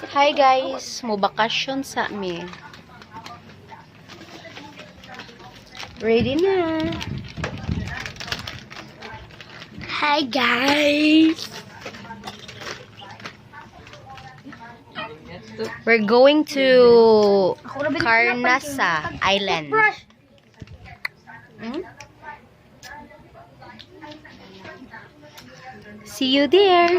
Hi guys, mo bakasyon sa mi. Ready na. Hi guys. We're going to Carnasa Island. Hmm? See you there.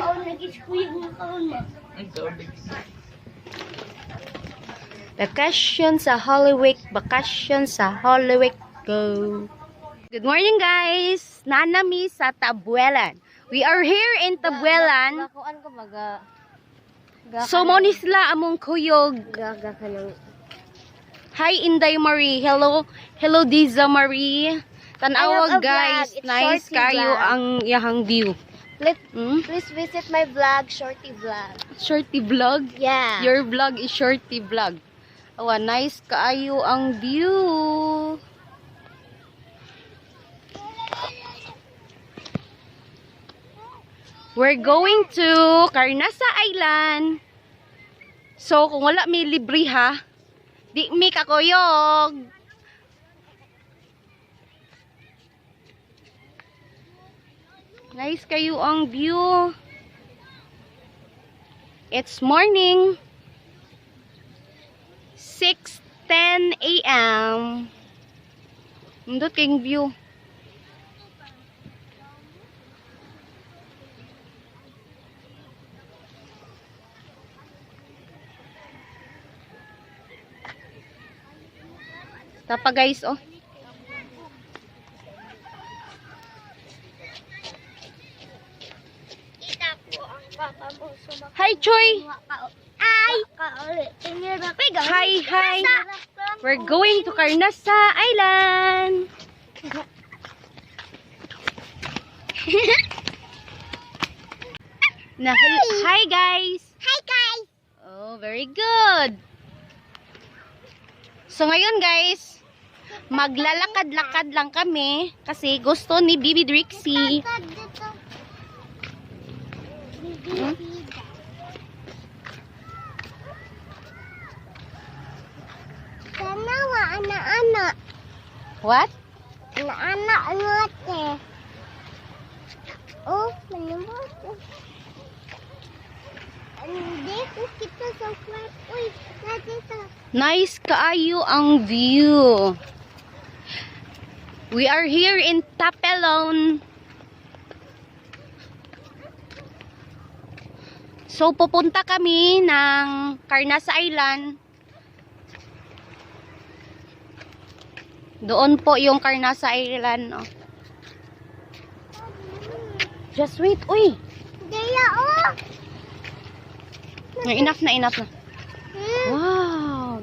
Bakasyon sa Holy Week, bakasyon sa Holy Week, go. Good morning guys! Nanami sa Tabuelan. We are here in Tabuelan. Kuan ko maga. So mo ni sila among kuyog. Gaga ka ng Hi Inday Marie. Hello. Hello Diza Marie. I Tanawa have a guys. vlog. It's Nice Shorty kayo vlog. ang iyahang view. Please, Hmm? please visit my vlog, Shorty Vlog. Shorty vlog. Yeah. Your vlog is shorty vlog. Awa, nice kaayo ang view. We're going to Carnasa Island. So, kung wala may libre ha, di mi kakuyog. Nice kayo ang view. It's morning. 6:10 a.m. Nindot kayong view. Tapa guys, oh. Kita ko ang papa mo sumakay. Hi, Choy! Ay! Hi, hi! We're going to Carnasa Island! Na, hi guys! Hi guys! Oh, very good. So ngayon guys, maglalakad-lakad lang kami kasi gusto ni Bibi Drixie. Hmm? Tanawa, ana-ana. What? Ana-ana, ano te. Oh, manimot. Hindi ko kita sa flat. Uy, natin sa. Nice kaayo ang view. We are here in Tapelon. So pupunta kami ng Carnasa Island. Doon po yung Carnasa Island. Oh. Just wait, uy. Daya, oh! Enough na, enough na. Wow.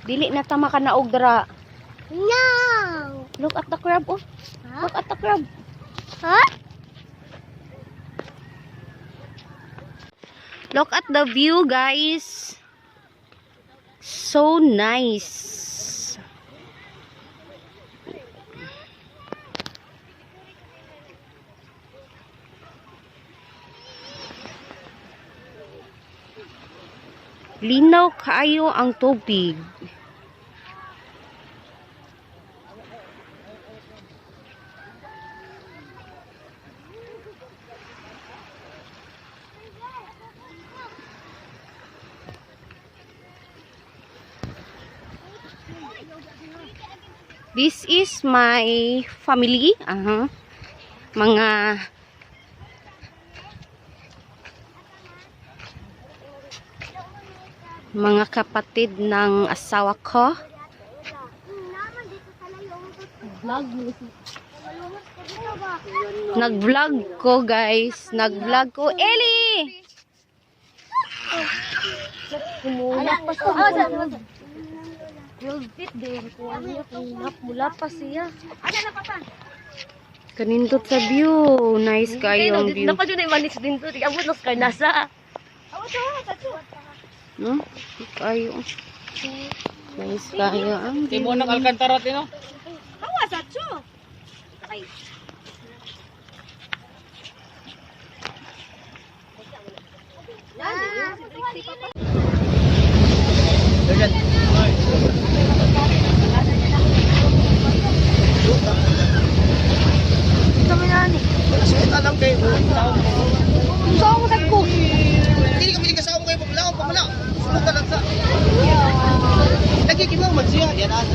Dili na ta makanaog dra. No! Look at the crab, oh. Huh? Look at the crab. Huh? Look at the view, guys. So nice. Linaw kaayo ang tubig. This is my family. Aha. Mga kapatid ng asawa ko. Nag-vlog ko, guys. Nag-vlog ko. Ellie! Mula pa siya. Kanindot sa view. Nice kayo ang view. Dapat yun ay manage din to. Abot nos karnasa. No? Kayo. Nice kayo ang view. Timo ng Alcantara tino. Alam kayo. Saan mo tagko? Hindi kami kasama kayo pamulaw, pamulaw. Sulod ka lang sa. Lagi kibaw man siya. Yan ah.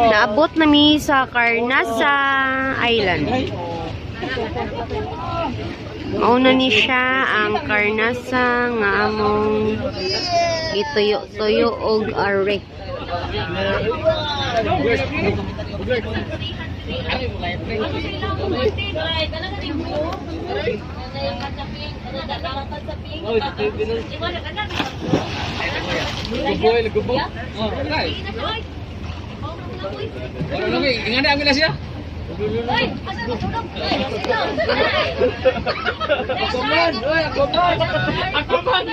Naabot na mi sa Carnasa Island. Mauna ni siya ang Carnasa nga among gituyo-tuyo og are. Gubo, gubo. Oh, ay. Wala lang eh. Ingana ang siya. Akuman, oy, akuman. Akuman.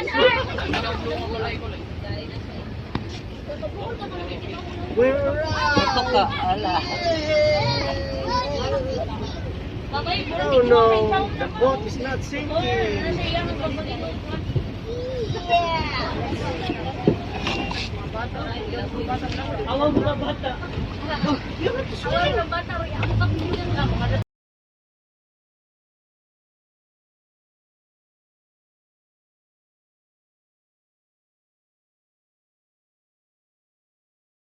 Oh no, the boat is not sinking.